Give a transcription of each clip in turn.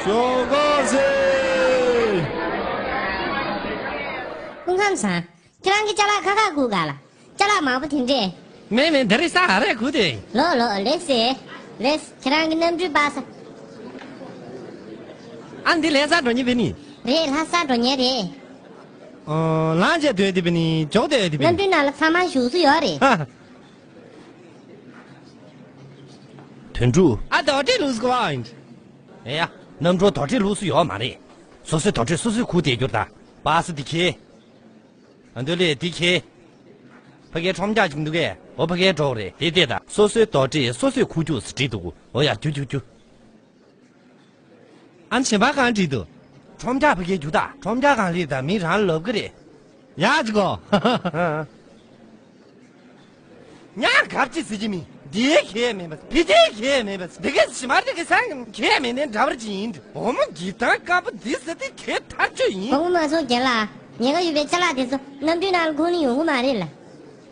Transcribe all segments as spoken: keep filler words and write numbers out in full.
ཡོ་གོ་སེ། སྐུ་ཁམས་བཟང་། ཁྱེད་རང་གི་ཅ་ལག་ཁ་ཁ་སྒུག་ག་ལ། ཅ་ལག་མང་པོ་དེ་འདྲས། མེད་མེད། འདི་རེད། ས་ཨ་རེ་གུ་དེ། ལོ་ལོ། ལེ་སེ། ལེ་སེ། ཁྱེད་རང་གི་གནམ་གྲུའི་པ་ས། ཨ་འདི་ལྷ་ས་འགྲོ་མཁན་བས་ནི། རེད། ལྷ་ས་འགྲོ་མཁན་རེད། ཨོ། ལངས་བྱས་སྡོད་དེ་བས་ནི། འཇོག་སྡོད་དེ་བས་ནི། གནམ་གྲུའི་ནང་ལ་ཚང་མ་བཞུགས་སུ་ཡོད་རེད། ཧ་ཧ། དོན་གྲུབ། ཨ་ད་ཨོ་ཏི་ལུས་ཀོ་ཨིན། ཨེ་ཡ། གནམ་གྲུ་དོ་ཁྲི་ལུགས་སུ་ཡོད་མ་རེད། སོ་སོའི་དོ་ཁྲི་སོ་སོས་ཁུར་བསྡད་རྒྱུར་ད། པ་སེ་འདི་ཁྱེར། ཨ་འདོད་ལེ་འདི་ཁྱེར། ཕ་གིའི་ཁྲོམ་རྒྱག་ཅིག་འདུག་གས། འོ་ཕ་གིའི་གྲོགས་རེད། དེ་བལྟས་ད། སོ་སོའི་དོ་ཁྲི་སོ་སོས་ཁུར་རྒྱུགས་སུ་བྲིས་འདུག་འོ་ཡ། རྒྱུགས་རྒྱུགས་རྒྱུགས། ཨ་ནི་གཞན་པ་གང་བྲིས་འདུག་ཁྲོམ་རྒྱག་ཕ་གིའི་རྒྱུགས་ད། ཁྲོམ་རྒྱག་གང་ལེགས་ད། མི་རང་ལབ་གི་རེད། ཡ་ཅིག་གོ། ཉག་གབ་ཅི་ཟེར་གྱི་མིན། འདིའི་ཁེ་མེད་པ། ཕི་དེའི་ཁེ་མེད་པ། འདི་གས་ཞི་མར་འདི་གས་སང་ཁེ་མེད་ནས་འདྲ་བར་ཅི་ཡིན། འོ་མ་གི་ཐང་དཀར་པོ་འདི་ཟེར་ཏེ་ཁེ་ཐར་ཆོད་ཡིན། དགོངས་པ་མ་ཚོམས་རྒན་ལགས། ཉེན་ཁ་ཡོད་པའི་ཅ་ལག་དེ་ཚོ་གནམ་གྲུའི་ནང་ལ་ཁུར་ནས་ཡོང་གི་མ་རེད་ལ།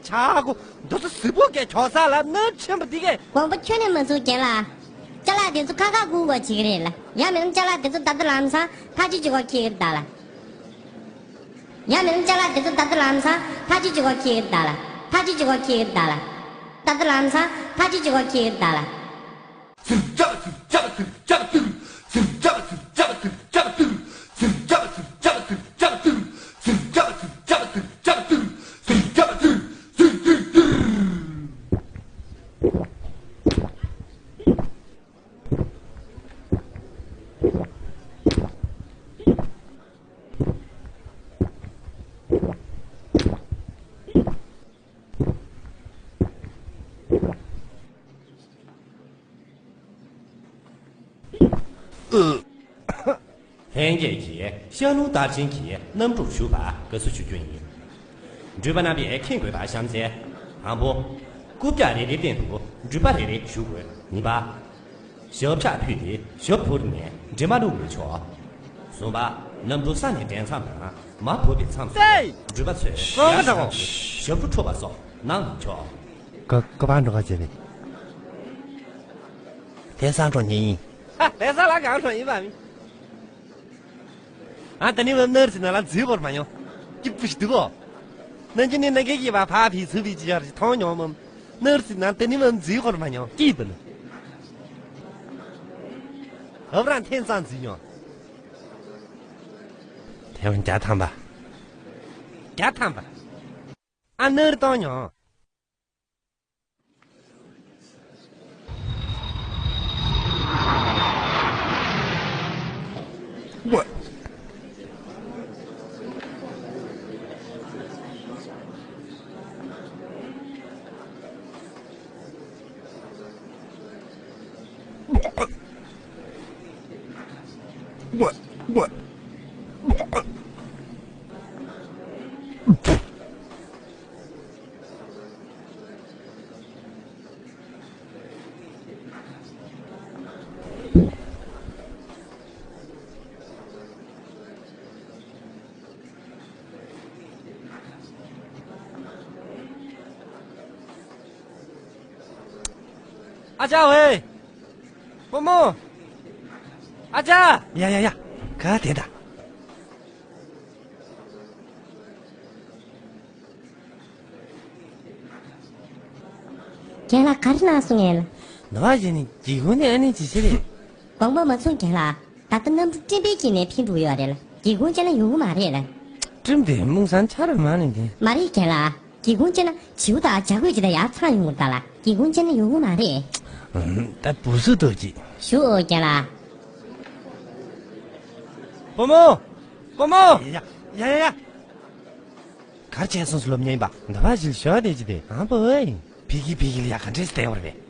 ཆག་སྒོ། འདི་ཚོ་གཟི་ཕུག་གི་གྱོགས་ས་ལ་གནོད་ཆེན་པོ་འདི་གས། དགོངས་པ་ཁྱོན་ནས་མ་ཚོམས་རྒན་ལགས། ཅ་ལག་དེ་ཚོ་ཁ་ཁ་སྒུག་དགོས་བྱེད་ཀྱི་རེད་ལ། ཡང་མིན་ན་ཅ་ལག་དེ་ཚོ་ད་ལྟ་ལམ་སང་ཕར་ཕྱིན་བྱེད་དགོས་ཁེལ་གྱི་རེད་ད་ལ། ཡང་མིན་ན་ཅ་ལག་དེ་ཚོ་ད་ལྟ་ལམ་སང་ཕར་ཕྱིན་བྱེད་དགོས་ཁེལ་གྱི་རེད་ད་ལ། ཕར་ཕྱིན་བྱེད་དགོས་ཁེལ་གྱི་རེད་ད་ལ། ད་ལྟ་ལམ་སང་ཕར་ཕྱིན་བྱེད་དགོས་ཁེལ་གྱི་རེད་ད་ལ། ལྷན་རྒྱས་ཀྱིས་ཤར་རླུང་རྟགས་ཅན་གྱི་གནམ་གྲུར་བཞུགས་པར་དགའ་བསུ་ཞུ་རྒྱུ་ཡིན། འགྲུལ་པ་རྣམ་པས་མཁྱེན་དགོས་པ་གཤམ་གསལ། དང་པོ། རྐུབ་བཀྱག་རེ་རེའི་སྟེང་དུ་འགྲུལ་པ་རེ་རེ་བཞུགས་དགོས། གཉིས་པ། ཞབས་བཅགས་ཕུད་དེ་ཞབས་ཕུར་ནས་འདྲེ་མ་བླུགས་པའི་ཆོག་གསུམ་པ། གནམ་གྲུ་ས་ནས་འདྲེན་མཚམས་དང་མར་བབས་པའི་མཚམས་སུ། ཧེ། འགྲུལ་པ་ཚོས། སོང་ག་འདྲ་གོ། ཞབས་བྲོ་འཁྲབ་པ་སོགས་གནང་མི་ཆོག་ག་ག་པར་འགྲོ་ག་བྱས་ནས། ལྷ་ས་འགྲོ་མཁན་ཡིན། ཧ། ལྷ་ས་ལ་གང་འགྲོ་ཡིན་པ་མིན། ཨ་ད་ནི་བབ་ནར་སི་ན་ལ་འཛུལ་བར་མ་མྱོང་། སྐྱིད་པོ་ཞིག་འདུག་གོ། ན་ཅི་ནི་ན་གེ་གི་བ་ཕ་ཕི་ཚུ་བི་ཅི་ཡར་ཞིག་མཐོང་མྱོང་མམ། ནར་སི་ན་ད་ནི་བབ་འཛུལ་བར་མ་མྱོང་། སྐྱིད་པ་ནི། ཨབ་རང་ཐེན་ཙང་འཛུལ་མྱོང་། ཐེ་ཝན་བརྒྱ་ཐམ་པ། བརྒྱ་ཐམ་པ། ཨ་ནར་གཏོང་མྱོང་། ཨ་ཅག་ཝེ། བུ་མོ། ཨ་ཅག་ཡ་ཡ་ཡ། ག་དེ་ད། རྒན་ལགས་ག་རེ་གནང་སོང་ངས་ལ། ནོར་བ་ཞིག་ནི་སྒེའུ་ཁུང་ནས་ཨ་ནི་ཇི་ཞིག་རེད། དགོངས་པ་མ་ཚོམས་རྒན་ལགས། ད་ལྟ་གནམ་གྲུ་སྤྲིན་པའི་དཀྱིལ་ནས་འཕུར་འགྲོ་ཡོད་རེད་ལ། སྒེའུ་ཁུང་བཅད་ན་ཡོང་གི་མ་རེད་ལ། སྤྲིན་དེ་མུང་སང་ཆ་ར་མ་ནི་དེ། མ་རེད་རྒན་ལགས། སྒེའུ་ཁུང་བཅད་ན་བྱིའུ་དང་བྱ་རྒོད་ཅིག་དང་ཡར་འཚང་ཡོང་གི་རེད་ད་ལ། སྒེའུ་ཁུང་བཅད་ན་ཡོང་གི་མ་རེད། ད་བུ་སུ་འདུག་ཅིག་ཞུ་ཨོ་རྒན་ལགས། བུ་མོ། བུ་མོ། ཡ་ཡ་ཡ་ཡ། གར་བྱས་སོང་སུ་སློབ་གཉེར་པ། ད་བ་ཞིག་ཞོག་དེ་ཅི་དེ་ཨ་བོ་ཨེ། ཕི་གི་ཕི་གི་ལ་ཡ་ག་འདྲས་བསྟན་བར་རེད།